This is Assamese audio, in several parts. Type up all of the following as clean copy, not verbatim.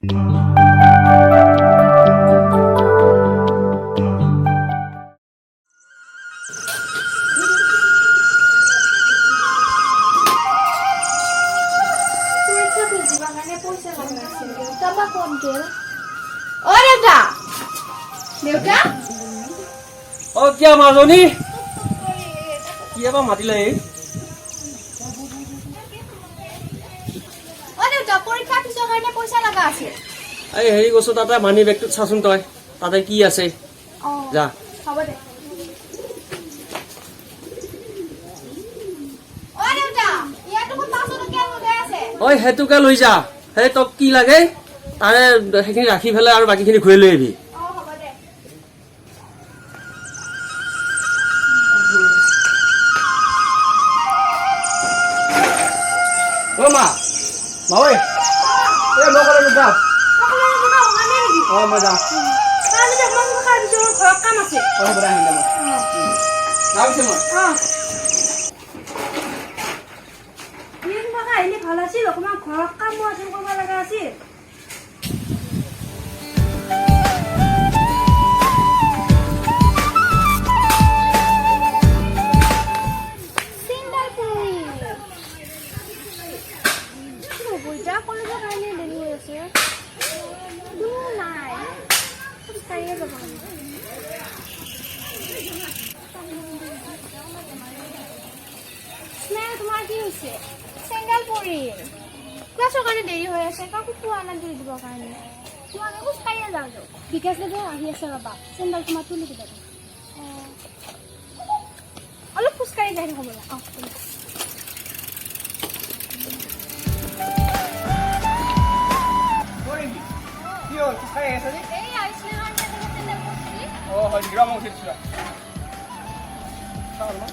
পৰীক্ষা ফিজ দিবৰ কাৰণে পইচা লগা আছিল। দেউতা বা ক'ত গ'ল? অ দেউতা, দেউতা। অ, কিয়া মাজনী, কিয় বা মাতিলে এই? অ দেউতা, পৰীক্ষা ফিজৰ কাৰণে পইচা লগা আছিল। এই হেৰি কৈছো, তাতে মানি বেগটোত চাচোন তই, তাতে কি আছে। অ। যা। হ'ব দে। অ দেউতা, ইয়াত দেখোন 500 টকীয়া নোটহে আছে। ঐ, সেইটোকে লৈ যা। সেই তোক কি লাগে তাৰে সেইখিনি ৰাখি পেলাই আৰু বাকীখিনি ঘূৰাই লৈ আহিবি। অ, হ'ব দে। অ মা, মা ঐ, এই মই ক'লে যাওঁ। সকলোৰে কিবা হোৱা নাই নেকি? অ, মই যাওঁ। তাৰপিছত মই কিবা খাই দিছোঁ, মোৰ ঘৰত কাম আছে। অ, হ'ব দে, আহিম দে মই। যাওঁ পিছে মই। অ, আহিলে ভাল আছিল, অকণমান ঘৰত কামো আছিল, কৰিব লগা আছিল। চেণ্ডেল পৰি কি হ'ব এতিয়া? কলেজৰ কাৰণে দেৰি হৈ আছে, কোনো নাই, খোজকাঢ়িয়ে যাব লাগিব। স্নেহা, তোমাৰ কি হৈছে? চেণ্ডেল পৰিল, ক্লাছৰ কাৰণে দেৰি হৈ আছে, কাকো পোৱা নাই তুলি দিবৰ কাৰণে। মই খোজকাঢ়িয়ে যাওঁ দিয়ক। বিকাশ দাদা আহি আছে, ৰ'বা, চেণ্ডেল তোমাৰ তুলি দিবা। অঁ, অলপ খোজকাঢ়ি যাই থাকোঁ ব'লা। অঁ। কি হ'ল, খোজকাঢ়ি আহি আছা যে? এই আহিছিলে নহয়, চেণ্ডেল পৰিছিল। অ, হয় নেকি? ৰ, মই উঠি দিছোঁ, ৰ। চাওঁ অলপমান।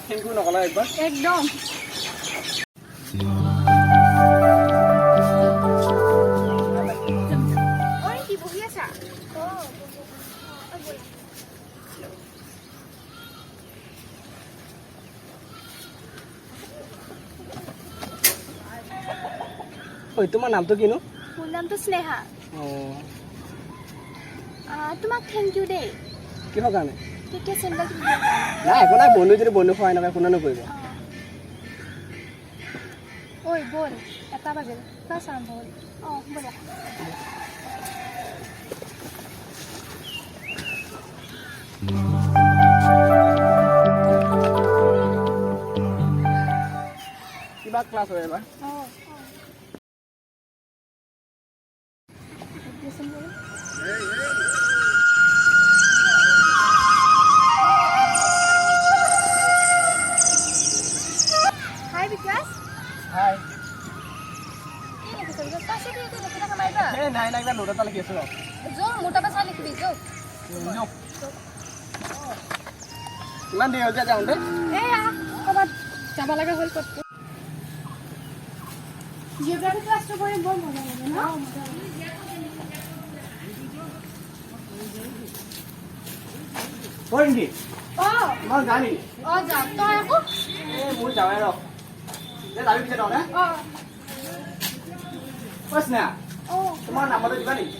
Thank you নকলা একবাৰ? একদম। ঐ, কি বহি আছা? অঁ, ব'লা। ঐ, তোমাৰ নামটো কিনো? মোৰ নামটো স্নেহা। অঁ। তোমাক thank you দেই। কিহৰ কাৰণে? তেতিয়া চেণ্ডেল তুলি দিয়াৰ কাৰণে। নাই, একো নাই। বন্ধু যদি বন্ধু সহায় নকৰে, কোনে নকৰিব? ঐ ব'ল, 1টা বাজিল, ক্লাছ আৰম্ভ হ'ল। অঁ, ব'লা। কিবা ক্লাছ হয় এবাৰ? অঁ। দিয়াচোন বাৰু। হাই বিকাশ। হাই। কি লিখিছ বিকাশ? তই চিঠি লিখি থকা নাই বা? এই নাই নাই, কিবা নোট এটা লিখি আছোঁ ৰ। যো, মোৰ তাৰপৰা চাই লিখিবি, যো। যো। ইমান দেৰি হ'ল যে যাওঁতে? এয়া ক'ৰবাত যাব লগা হ'ল। ক'ত জিঅ'গ্ৰাফি ক্লাছটো কৰি বৰ মজা লাগে ন? হয় নেকি? অঁ। তোমাৰ যা নেকি? অঁ, যাম। তই আকৌ? এই মোৰ যাওঁৱে ৰ। দে, যাবি পিছে তহঁতে। অঁ। ঐ স্নেহা। অঁ। তোমাৰ নাম্বাৰটো দিবা নেকি?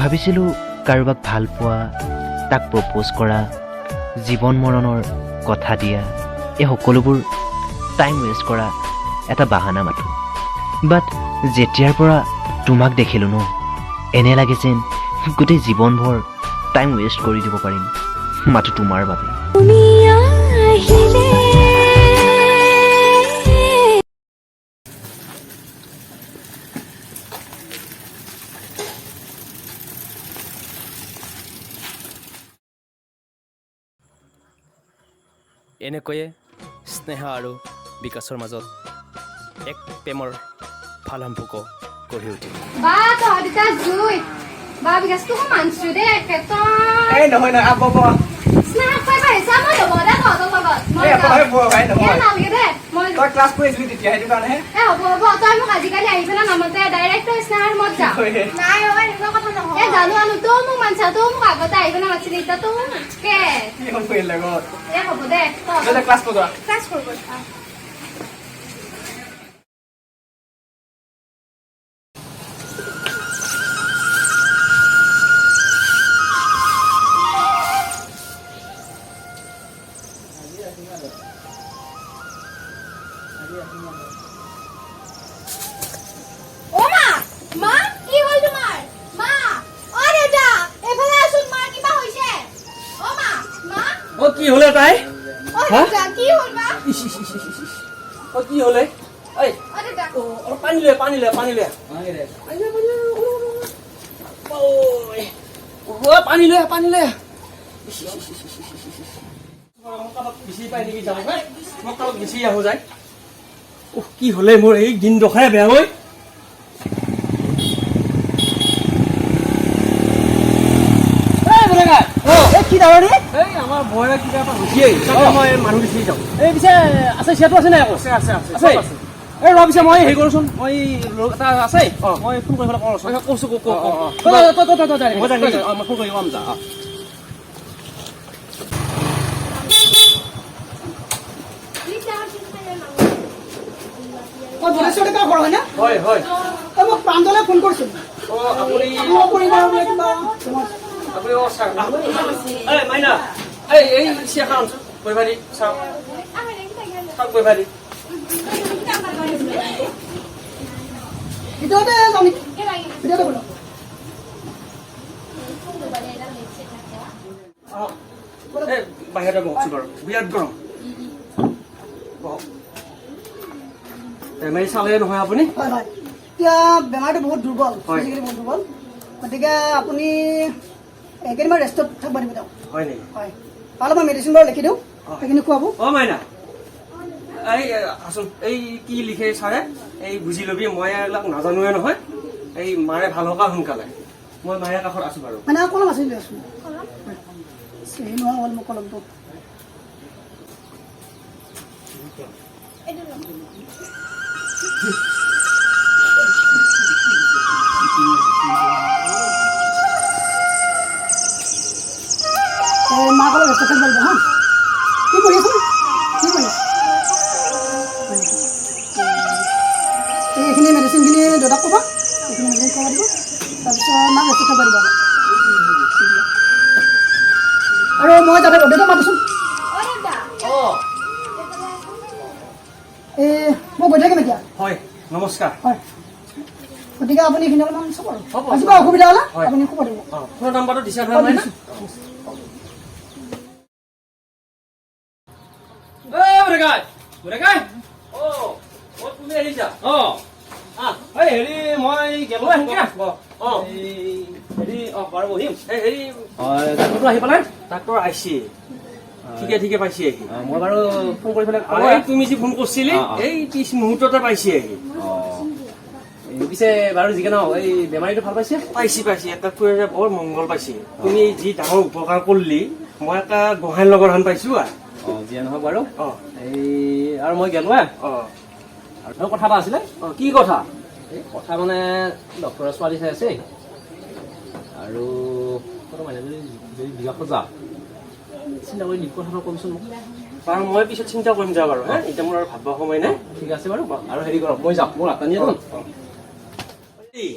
ভাবিছিলোঁ কাৰোবাক ভাল পোৱা, তাক প্ৰপ'জ কৰা, জীৱন মৰণৰ কথা দিয়া, এই সকলোবোৰ টাইম ৱেষ্ট কৰা এটা বাহানা মাথোঁ। বাট যেতিয়াৰ পৰা তোমাক দেখিলোঁ ন, এনে লাগে যেন গোটেই জীৱনভৰ টাইম ৱেষ্ট কৰি দিব পাৰিম মাথোঁ তোমাৰ বাবে। তুমি আহিলে। এনেকৈয়ে স্নেহা আৰু বিকাশৰ মাজত এক প্ৰেমৰ ভাল সম্পৰ্ক গঢ়ি উঠিল। বা, তহঁত দুটা জুই। বা বিকাশ, তোকো মানছো দেই একে তই। এই নহয় নহয়, আব, আব। স্নেহাক পাই পাৰিছা, মই নবওঁ দে তহঁতৰ লগত মই এই যাওঁ। আপোনালোকে ভাই, এ নহয়। নালাগে দে, মই তই ক্লাছ কৰি আছিলি তেতিয়া, সেইটো কাৰণেহে। এ হ'ব হ'ব, তই মোক আজিকালি আহি পেলাই নামাতে, ডাইৰেক্ট তই স্নেহাৰ ৰুমত যা। নাই অ, এনেকুৱা কথা নহয়। এ জানো জানো, তই মোক মানছা, তই মোক আগতে আহি পেলাই মাতিছিলি, এতিয়া তই কে কি হ'ব এই লগত? এ হ'ব দে, তই যা, ক্লাছ কৰা। ক্লাছ কৰিব। অ মা, মা কি হ'ল তোমাৰ? মা, অ দেউতা, এইফালে আছোন, মাৰ কিবা হৈছে। অ মা, মা। অ, কি হ'লে তাই? অ দেউতা, কি হ'ল মা? ইচ, ইচ, ইচ, ইচ, ইচ। অ, কি হ'লে? ঐ। অ দেউতা। অ, অলপ পানী লৈ আহ, পানী লৈ আহ, পানী লৈ আহ। পানী লৈ আহ, পানী লৈ আহ, ঐ, অ, পানী লৈ আহ, পানী লৈ আহ। ইচ, ইচ, ইচ, ইচ, ইচ, ইচ, ইচ। মই কাৰোবাক বিচাৰি পাই নেকি যাওঁ হে? মই কাৰোবাক বিচাৰি আহোঁ যায়। উফ, কি হ'লে মোৰ এই দিন দশাই বেয়া ঐ। এই কি ডাঙৰি? এই আমাৰ বয়ৰা কিবা এটা হৈছেই, তাকে মই মানুহ বিচাৰি যাওঁ। এই পিছে আছে, চিয়াটো আছে নাই আকৌ? আছে আছে আছে। আছে? চব আছে। এই ৰ পিছে, মই হেৰি কৰোচোন, মই লগ এটা আছে, অ। মই ফোন কৰি পেলাই কওঁ ৰচোন। কৈছো, ক ক ক। তই তই তই তই তই মই যাই নেকি? মই ফোন কৰি কম যা। অ। মই বলেশ্বৰ ডেকাৰ ঘৰ হয়নে? হয় হয়। তই মোক প্ৰাঞ্জলে ফোন কৰিছিল। অ, আপুনি মোৰ পৰিবাৰৰ বোলে কিবা তোমাৰ আপুনি, অ ছাৰ, এই মাইনা, এই এই চিয়াখন আনচোন, বহিবা দি চাওক, চাওক, বহিবা দি। ভিতৰতে যাওঁ নেকি? ভিতৰতে ব'লক। অ, এই বাহিৰতে বহকচোন বাৰু, বিৰাট গৰম, বহক। বেমাৰী চালে নহয় আপুনি? হয় হয়, এতিয়া বেমাৰটো বহুত দুৰ্বল। হয়। ফিজিকেলি বহুত দুৰ্বল, গতিকে আপুনি কেইদিনমান ৰেষ্টত থাকিব দিব তেওঁক। হয় নেকি? হয়, আৰু মই মেডিচিন বাৰু লিখি দিওঁ। অ। সেইখিনি খুৱাব। অ মাইনা, এই আচোন, এই কি লিখে ছাৰে এই বুজি ল'বি, মই এইবিলাক নাজানোৱে নহয়। এই মাৰে ভাল হকা সোনকালে, মই মাৰে কাষত আছো বাৰু। মানে আৰু কলম আছিল দিয়াচোন, চিনি নোহোৱা হ'ল মোৰ কলমটো। এই মাক অলপ ৰেষ্টত থাকিব লাগিব। হা, কি কৰি আছ? কি কৰি আছ? এইখিনি মেডিচিনখিনি দেউতাক ক'বা, এইখিনি মেডিচিন খুৱাব দিব, তাৰপিছত মাক ৰেষ্টত থাকিব দিব অলপ। আৰু মই যাতে দেউতাক মাতিছোন। অ দেউতা। অ। এই মই গৈ থাকিম এতিয়া। হয়, নমস্কাৰ। হয়, গতিকে আপুনি এইখিনি অলপমান চাব আৰু হ'ব। আজি কিবা অসুবিধা হ'লে হয়। আপুনি খবৰ দিব। অ, ফোনৰ নাম্বাৰটো দিছা নহয় মাইনা? এই বুঢ়াকাই, অ অ, তুমি আহিছা? অ। আহ। এই হেৰি, মই গেলো সেনকে। অ। এই হেৰি, অ বাৰু বহিম। এই হেৰি। অ, ডাক্তৰটো আহি পেলাই? ডাক্তৰ আহিছে, ঠিকে ঠিকে পাইছে আহি। অ, মই বাৰু ফোন কৰি পেলাই অ, এই তুমি যি ফোন কৰিছিলি, অ, অ। এই পিছ মুহূৰ্ততে পাইছে আহি। অ, এই পিছে বাৰু যিকে নহওক, এই বেমাৰীটো ভাল পাইছে? পাইছি পাইছি, এটা বৰ মংগল পাইছি। তুমি যি ডাঙৰ উপকাৰ কৰিলি, মই এটা গোহাঁইৰ লগৰ হান পাইছো আৰ। অ, যিয়ে নহওক বাৰু। অ। এই আৰু মই গেলো আ। অ। আৰু কথা এটা আছিলে। অ, কি কথা? এই কথা মানে ডক্টৰৰ ছোৱালী চাই আছে আৰু তই মানুহজনী যদি বিয়া খোজা, চিন্তা কৰি নিপ কথাটো কবিচোন মোক। বাৰু, মই পিছত চিন্তা কৰিম যা বাৰু হে, এতিয়া মোৰ আৰু ভাবিব সময় নাই। ঠিক আছে বাৰু, আৰু হেৰি কৰক, মই যাওঁ, মোৰ আটানি যাম। এই,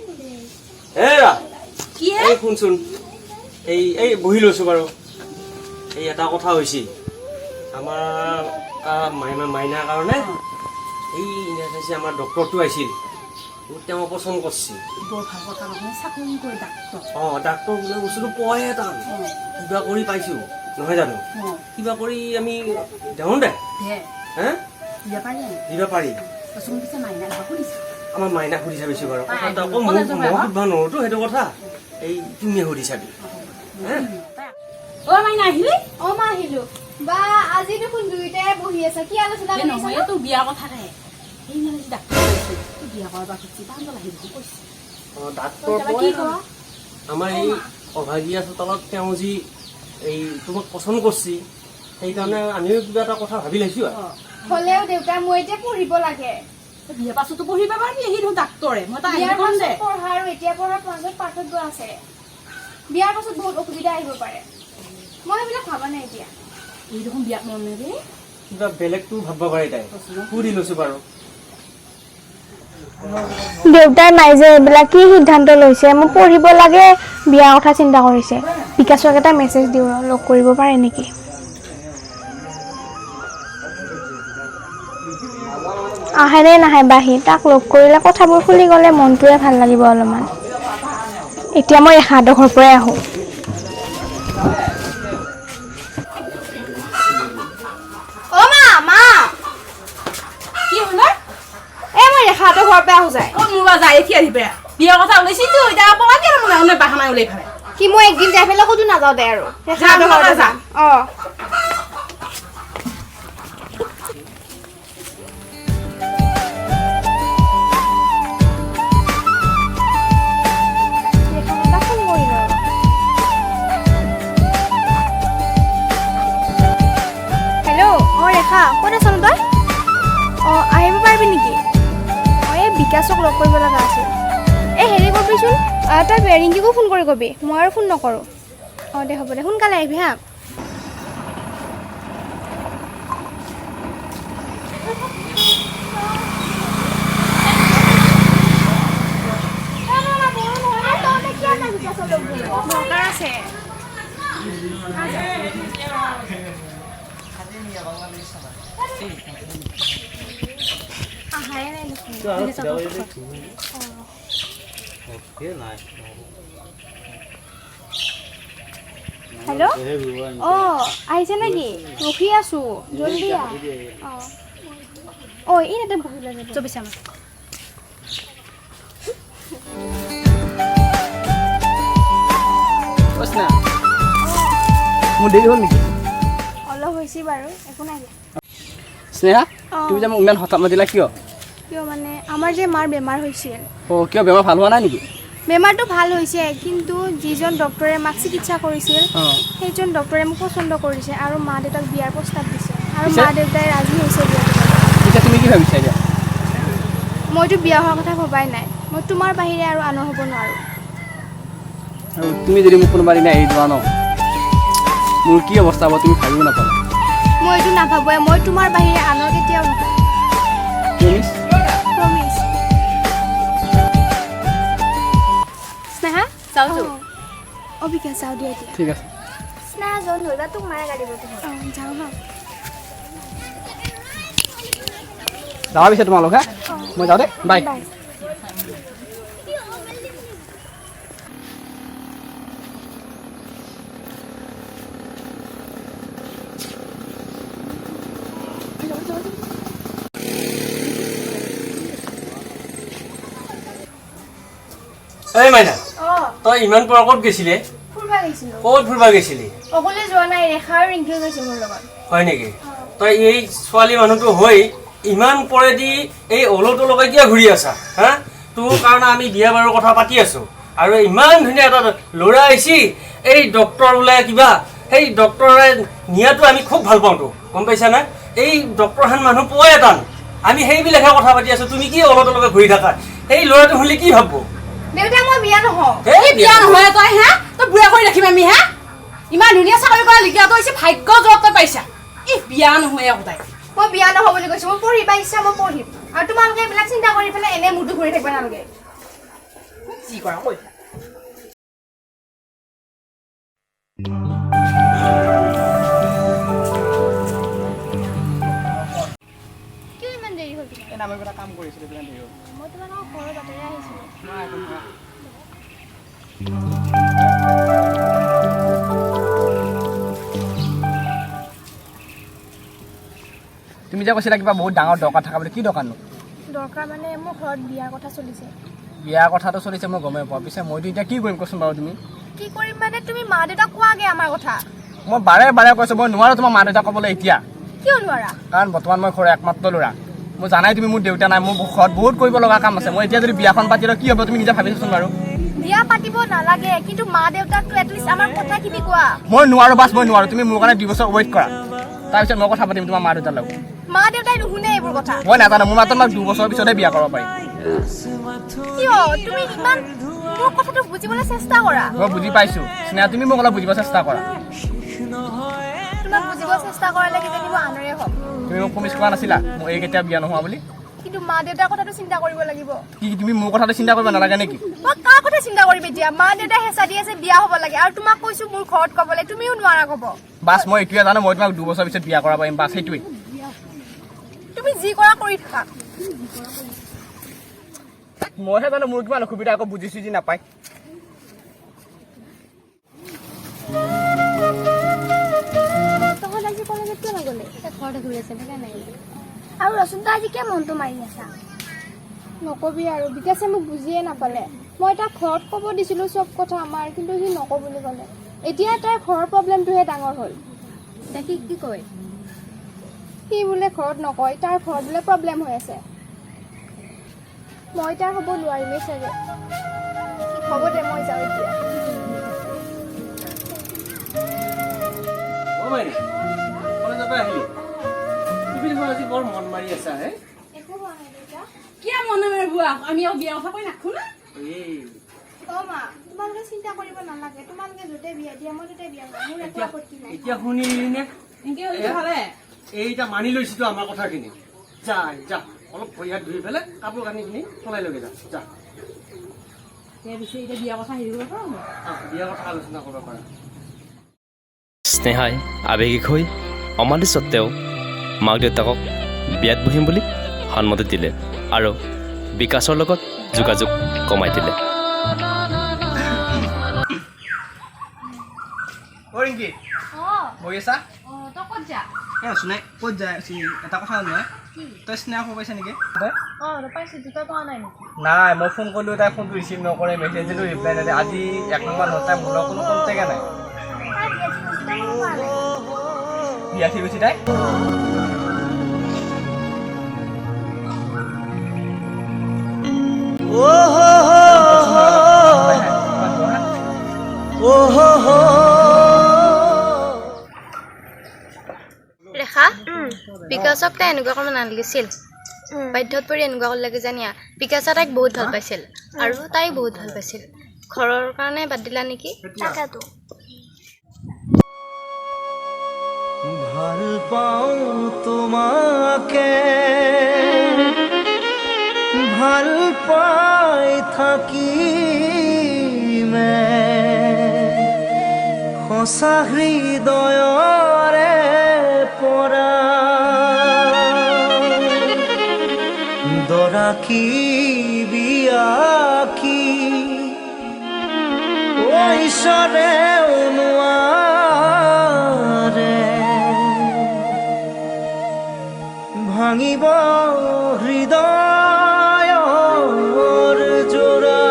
হেৰা। কি হে? এই শুনচোন, এই এই বহি লৈছো বাৰু। এই এটা কথা হৈছে, আমাৰ মাইনা মাইনাৰ কাৰণে এই ইংৰাজী আমাৰ ডক্টৰটো আহিছিল, তেওঁ পচন্দ কৰিছে। বৰ ভাল কথা নহয়, চাকৰি কৰে ডাক্তৰ। অ, ডাক্তৰ বোলে বস্তুটো পোৱাই টান, কিবা কৰি পাইছো নহয় জানো? কিবা কৰি আমি দেওঁ দে। দে। হে। বিয়া পাৰি। দিব পাৰি। কচোন পিছে, মাইনা সুধিছা? আমাৰ মাইনাক সুধি চাবিছো বাৰু। তাই কথাটো আকৌ কলেজৰ মই পৰা সুধবা নোৱাৰোতো সেইটো কথা, এই তুমি সুধি চাবি হে। অ মাইনা, আহিলি? অ মা, আহিলো। বা আজি দেখোন দুয়োটাই বহি আছা, কি আলোচনা এই কৰি নহয়। আছা? তোৰ বিয়াৰ কথাহে, এই মানে যি ডাক্তৰ আহিছে, তোৰ বিয়া কৰাব খুজিছে, প্ৰাঞ্জল আহি দেখোন কৈছে। অ, ডাক্তৰ তই তাৰপৰা কি পোৱাই কোৱা? আমাৰ এই অভাগীয়া চোতালত তেওঁ যি এই তোমাক পচন্দ কৰিছে, সেইকাৰণে আমিও কিবা এটা কথা ভাবি লৈছো আৰু। হ'লেও দেউতা, মই এতিয়া পঢ়িব লাগে। বিয়া পাছতো পঢ়িব পাৰিবি, সি দেখোন ডাক্তৰে। মই তাক বিয়াৰ আহিব ক'ম দে। পাছত পঢ়া আৰু এতিয়া পঢ়াৰ মাজত পাৰ্থক্য আছে। বিয়াৰ পাছত বহুত অসুবিধা আহিব পাৰে, মই সেইবিলাক ভাবা নাই এতিয়া। এই দেখোন বিয়াত মন নাই দেই। কিবা বেলেগটো ভাবিব পাৰে তাই, সুধি লৈছো বাৰু। দেউতাই মায়ে যে এইবিলাক কি সিদ্ধান্ত লৈছে, মই পঢ়িব লাগে, বিয়াৰ কথা চিন্তা কৰিছে। বিকাশক এটা মেছেজ দিওঁ ৰ, লগ কৰিব পাৰে নেকি। আহে নে নাহে বাহি, তাক লগ কৰিলে কথাবোৰ খুলি গ'লে মনটোৱে ভাল লাগিব অলপমান। এতিয়া মই ৰেখাহঁতৰ ঘৰৰ পৰাই আহোঁ। অ' মা, মা। কি হ'ল? এই মই ৰেখাহঁতৰ ঘৰৰ পৰা আহোঁ যায়। অ মোৰ বা যায় এতিয়া আহি পেলাই বিয়াৰ কথা ওলাইছিতো, এতিয়া পলাই দিয়া মানে অন্য বাহানা ওলাই পেলাই। কি মই একদিন যাই পেলাই ক'তো নাযাওঁ দে আৰু, ৰেখাহঁতৰ যাম, ঘৰতে যাম। যাম। অঁ। ৰেখাক এটা ফোন কৰি লওঁ ৰ। হেল্ল', অঁ ৰেখা, ক'ত আছনো তই? অঁ, আহিব পাৰিবি নেকি? অঁ, এই বিকাশক লগ কৰিব লগা আছিল। এই হেৰি কৰিবিচোন, তই ৰিংকিকো ফোন কৰি কবি, মই আৰু ফোন নকৰোঁ। অঁ দে, হ'ব দে, সোনকালে আহিবি হা। দৰকাৰ আছে। আহাই নাই দেখোন। হেল্ল', অঁ আহিছে নেকি? ৰখি আছোঁ, জল্দি আহ। অঁ অঁ, এই তাতে বহি লৈ যাব। চবিছা। স্নেহা, মোৰ দেৰি হ'ল নেকি? অলপ হৈছে বাৰু, একো নাই দিয়া। স্নেহা। অঁ। তুমি যে মোক ইমান হঠাৎ মাতিলা কিয়? কিয় মানে, আমাৰ যে মাৰ বেমাৰ হৈছিল। অঁ, কিয়, বেমাৰ ভাল হোৱা নাই নেকি? বেমাৰটো ভাল হৈছে, কিন্তু যিজন ডক্তৰে মাক চিকিৎসা কৰিছিল, সেইজন ডক্তৰে মোক পচন্দ কৰিছে আৰু মা দেউতাক বিয়াৰ প্ৰস্তাৱ দিছে আৰু পিছে? মা দেউতাই ৰাজি হৈছে বিয়া দিবলৈ। পিছে তুমি কি ভাবিছা এতিয়া? মইতো বিয়া হোৱাৰ কথা ভবাই নাই। মই তোমাৰ বাহিৰে আৰু আনৰ হ'ব নোৱাৰোঁ। আৰু তুমি যদি মোক কোনোবা দিনা এৰি যোৱা ন, মোৰ কি অৱস্থা হ'ব তুমি ভাবিও নাপাবা। মই এইটো নাভাবোৱে, মই তোমাৰ বাহিৰে আনৰ কেতিয়াও নহয়। প্ৰমিছ? প্ৰমিছ। স্নেহা। যাওঁতো। অঁ বিকাশ, যাওঁ দিয়া এতিয়া। ঠিক আছে। স্নেহা, যোন ধৰিবা, তোক মায়ে গালি দিব। অঁ, যাওঁ ন। যাবা পিছে তোমালোক? হা, মই যাওঁ দেই, বাই। বাই। এই মাইনা। অঁ। তই ইমান পুৱা ক'ত গৈছিলি? ফুৰিব গৈছিলোঁ। ক'ত ফুৰিব গৈছিলি? অকলে যোৱা নাই, ৰেখা আৰু ৰিংকিও গৈছে মোৰ লগত। হয় নেকি? তই এই ছোৱালী মানুহটো হৈ ইমান পৰেদি এই অলৌটো লগাই কিয় ঘূৰি আছা হা? তোৰ কাৰণে আমি বিয়া বাৰুৰ কথা পাতি আছো, আৰু ইমান ধুনীয়া এটা ল'ৰা আহিছি, এই ডক্তৰ বোলে কিবা, সেই ডক্তৰে নিয়াটো আমি খুব ভাল পাওঁতো, গম পাইছা নে? এই ডক্তৰহেন মানুহ পোৱাই টান, আমি সেইবিলাকহে কথা পাতি আছো, তুমি কি অলৌটো লগাই ঘূৰি থাকা? সেই ল'ৰাটো শুনিলে কি ভাবব? দেউতা, মই বিয়া নহওঁ। এই এই বিয়া নহয় তই হা, তই বুঢ়া কৰি ৰাখিম আমি হা? ইমান ধুনীয়া চাকৰি কৰা লিখা তই হৈছে, ভাগ্য জোৰত তই পাইছা। ই বিয়া নহয় একোটাই। মই বিয়া নহওঁ বুলি কৈছো। মই পঢ়িব ইচ্ছা, মই পঢ়িম, আৰু তোমালোকে এইবিলাক চিন্তা কৰি পেলাই এনে মূৰটো ঘূৰি থাকিব নালাগে। যি কৰা কৈ থাক। কিয় ইমান দেৰি হ'ল তোমাৰ? এই মই কিবা এটা কাম কৰিছিলোঁ, সেইকাৰণে দেৰি হ'ল। মই তোমালোকৰ ঘৰৰ বাটেৰে আহিছিলোঁ। তুমি যে কৈছিলা কিবা বহুত ডাঙৰ দৰকাৰ থকা বুলি, কি দৰকাৰনো? দৰকাৰ মানে, মোৰ ঘৰত বিয়াৰ কথা চলিছে। বিয়াৰ কথাটো চলিছে মই গমেই পোৱা, পিছে মইতো এতিয়া কি কৰিম কচোন বাৰু তুমি? কি কৰিম মানে, তুমি মা দেউতাক কোৱাগে আমাৰ কথা। মই বাৰে বাৰে কৈছোঁ, মই নোৱাৰোঁ তোমাৰ মা দেউতাক ক'বলৈ এতিয়া। কিয় নোৱাৰা? কাৰণ বৰ্তমান মই ঘৰৰ একমাত্ৰ ল'ৰা, মই জানাই তুমি, মোৰ দেউতা নাই, মোৰ ঘৰত বহুত কৰিব লগা কাম আছে। মই এতিয়া যদি বিয়াখন পাতি লওঁ কি হ'ব, তুমি নিজে ভাবিছোন বাৰু। বিয়া পাতিব নালাগে, কিন্তু মা দেউতাকতো এটলিষ্ট আমাৰ কথাখিনি কোৱা। মই নোৱাৰোঁ, বাছ মই নোৱাৰোঁ। তুমি মোৰ কাৰণে 2 বছৰ ৱেইট কৰা। তাৰপিছত মই কথা পাতিম তোমাৰ মা দেউতাৰ লগত। মা দেউতাই নুশুনে এইবোৰ কথা। মই নাজানো, মোৰ মাত্ৰ তোমাক 2 বছৰৰ পিছতহে বিয়া কৰাব পাৰিম। কিয় তুমি ইমান মোৰ কথাটো বুজিবলৈ চেষ্টা কৰা? মই বুজি পাইছো স্নেহা, তুমি মোক অলপ বুজিব চেষ্টা কৰা। তোমাক বুজিব চেষ্টা কৰালে কিজানি মই আনৰে হ'ম। তুমি মোক প্ৰমিছ কৰা নাছিলা মই এই কেতিয়া বিয়া নোহোৱা বুলি? কিন্তু মা দেউতাৰ কথাটো চিন্তা কৰিব লাগিব। কি তুমি মোৰ কথাটো চিন্তা কৰিব নালাগে নেকি? মই কাৰ কথা চিন্তা কৰিম এতিয়া? মা দেউতাই হেঁচা দি আছে বিয়া হ'ব লাগে, আৰু তোমাক কৈছো মোৰ ঘৰত ক'বলৈ, তুমিও নোৱাৰা ক'ব। বাছ মই এইটোৱে জানো, মই তোমাক 2 বছৰৰ পিছত বিয়া কৰাব পাৰিম, বাছ সেইটোৱেই। তুমি যি কৰা কৰি থাকা। মইহে জানো মোৰ কিমান অসুবিধা, আকৌ বুজি চুজি নাপায়। তহঁত আজি কলেজত কিয় নগ'লে? ঘৰত ঘূৰি আছে সেইকাৰণে। আৰু ৰচোন, তই আজি কিয় মনটো মাৰি আছা? নকবি আৰু, বিকাশে মোক বুজিয়ে নাপালে। মই তাক ঘৰত ক'ব দিছিলোঁ চব কথা আমাৰ, কিন্তু সি নকওঁ বুলি ক'লে। এতিয়া তাৰ ঘৰৰ প্ৰব্লেমটোহে ডাঙৰ হ'ল। সি কি কয়? সি বোলে ঘৰত নকয়, তাৰ ঘৰত বোলে প্ৰব্লেম হৈ আছে। মই তাৰ হ'ব নোৱাৰিমেই চাগে। হ'ব দে, মই যাওঁ এতিয়া। বৰ মন মাৰি আছা হে? একো হোৱা নাই দেউতা। কিয় মন মাৰিব? আমি আৰু বিয়া কথা কৈ নাখো না। অ মা, তোমালোকে চিন্তা কৰিব নালাগে। তোমালোকে য'তে বিয়া দিয়া মই ত'তে বিয়া হ'ম, মোৰ একো আপত্তি নাই। এতিয়া শুনিলি নে? এনেকে হ'লে ভালে। এইটা মানি লৈছিতো আমাৰ কথাখিনি। যা যা, অলপ ভৰি হাত ধুই পেলাই কাপোৰ কানিখিনি সলাই লগে, যা যা। এতিয়া বিয়া কথা হেৰি কৰিব পাৰোঁ, বিয়া কথা আলোচনা কৰিব পাৰা। স্নেহাই আৱেগিক হৈ অমান্তি সত্ত্বেও মাক দেউতাকক বিয়াত বহিম বুলি সন্মতি দিলে আৰু বিকাশৰ লগত যোগাযোগ কমাই দিলে। নাই, মই ফোন কৰিলো তাই ফোনটো ৰিচিভ নকৰে, মেছেজ দিলো ৰিপ্লাই নিদিয়ে। আজি 1 মাহ হ'ল তাই মোৰ লগত কোনো কণ্টেক্টে নাই। বিয়া ঠিক হৈছে তাই? ৰেখা, বিকাশক তাই এনেকুৱা কৰিব নালাগিছিল। বাধ্যত পৰি এনেকুৱা কৰিব লাগে জানিয়া। বিকাশে তাইক বহুত ভাল পাইছিল আৰু তাই বহুত ভাল পাইছিল। ঘৰৰ কাৰণে বাদ দিলা নেকি? তাকেতো। ভাল পাওঁ তোমাকে, ভাল পাই থাকিমে, সঁচা হৃদয়ৰে পৰা দৰা কি বিয়া কি ঈশ্বৰে নোৱাৰে ভাঙিব হৃদয়ৰ জোৰা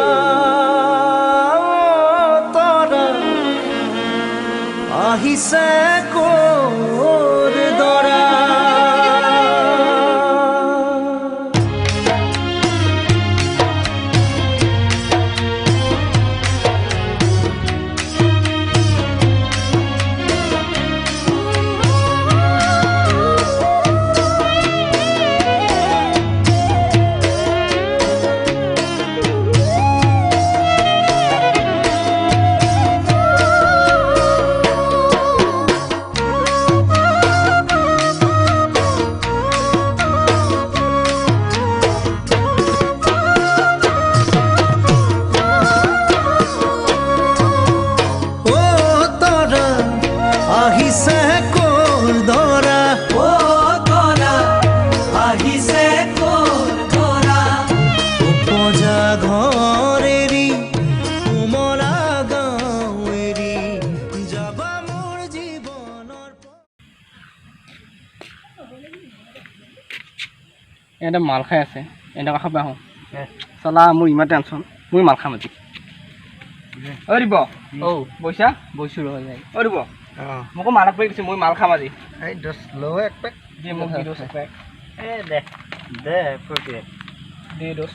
তৰা আহিছে ক'ৰ দৰা। এটা মাল খাই আছে, এনেকুৱা খাব আহোঁ চলা। মোৰ ইমান টেনশ্যন, মই মাল খাম আজি। ঐ দিব বৈছা বৈছোঁ ৰ যায়। ঐ দিব, মোকো মাল এক দিছে, মই মাল খাম আজি। এই দহ ল এক পেক দে মোক, দি দহ এক পেক। এই দে দে ফূৰ্তি দে দহ।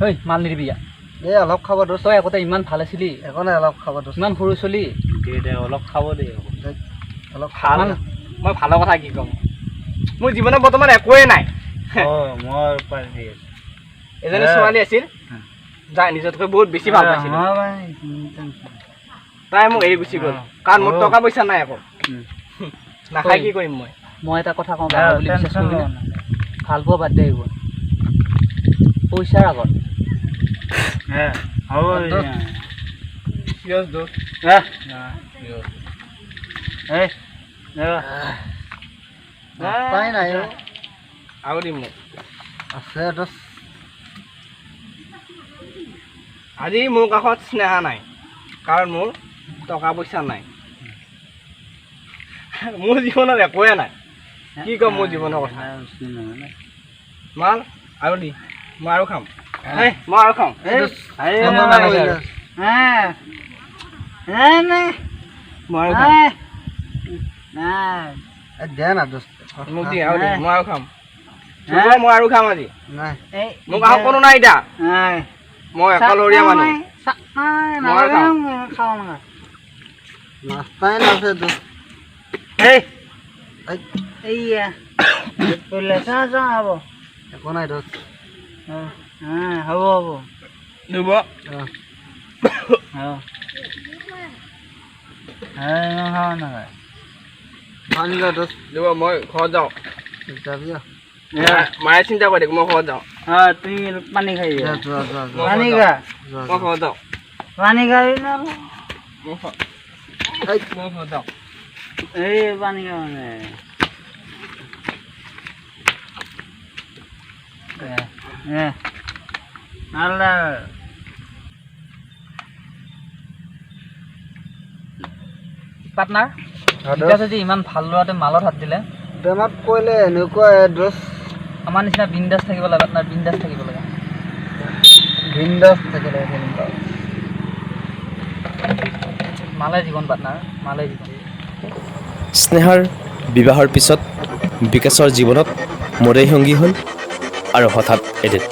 ঐ মাল নিদিবি ইয়াত। এই অলপ খাব দোষ। তই আগতে ইমান ভাল আছিলি, একো নাই, অলপ খাব দোষ। ইমান সৰু চলি। দে দে অলপ খাব দে। অলপ ভাল, মই ভালৰ কথা কি ক'ম, মোৰ জীৱনত বৰ্তমান একোৱেই নাই। মই পাৰি। এজনী ছোৱালী আছিল, যাই নিজতকৈ বহুত বেছি ভাল পাইছিল। তাই মোক এৰি গুচি গ'ল, কাৰণ মোৰ টকা পইচা নাই, একো নাখাই কি কৰিম মই? মই এটা কথা কওঁ বুলি বিশ্বাস কৰিবি, ভাল পোৱা বাদ দে, এইবোৰ পইচাৰ আগত। হ'ব। চিৰিয়াছ দোষ। নাই আৰু দিম মোক আছে। আজি মোৰ কাষত স্নেহা নাই, কাৰণ মোৰ টকা পইচা নাই। মোৰ জীৱনত একোৱে নাই, কি ক'ম মোৰ জীৱনৰ কথা? মাল আৰু দি, মই আৰু খাম, মই আৰু খাম, মই আৰু খাম। মোক দি আৰু দি, মই আৰু খাম, মই আৰু খাম আজি। মোক আৰু কোনো নাই এতিয়া, মই একালৰীয়া মানুহ। মই খাম। নাস্তাই নাছে। একো নাই দোস্ত, হ'ব হ'ব। ধ্ৰুৱ, ধ্ৰুৱ, মই ঘৰত যাওঁ। যাবি? মায়ে চিন্তা কৰি থাক, মই ঘৰত যাওঁ। তুমি পানী খাই পানী খা। মই ঘৰত যাওঁ। পানী খাবি না? মই ঘৰত যাওঁ। এই পানী খাব মানে। পাৰ্টনাৰ, যদি ইমান ভাল ল'ৰাটোৱে মালত হাত দিলে, প্ৰেমত কৰিলে এনেকুৱা এড্ৰেছ। আমাৰ নিচিনা বিন্দাছ থাকিব লাগে পাৰ্টনাৰ, বিন্দাছ থাকিব লাগে, বিন্দাছ থাকিব লাগে, বিন্দাছ। মালে জীৱন পাৰ্টনাৰ, মালে জীৱন। স্নেহাৰ বিবাহৰ পিছত বিকাশৰ জীৱনত মদেই সংগী হ'ল আৰু হঠাৎ এদিন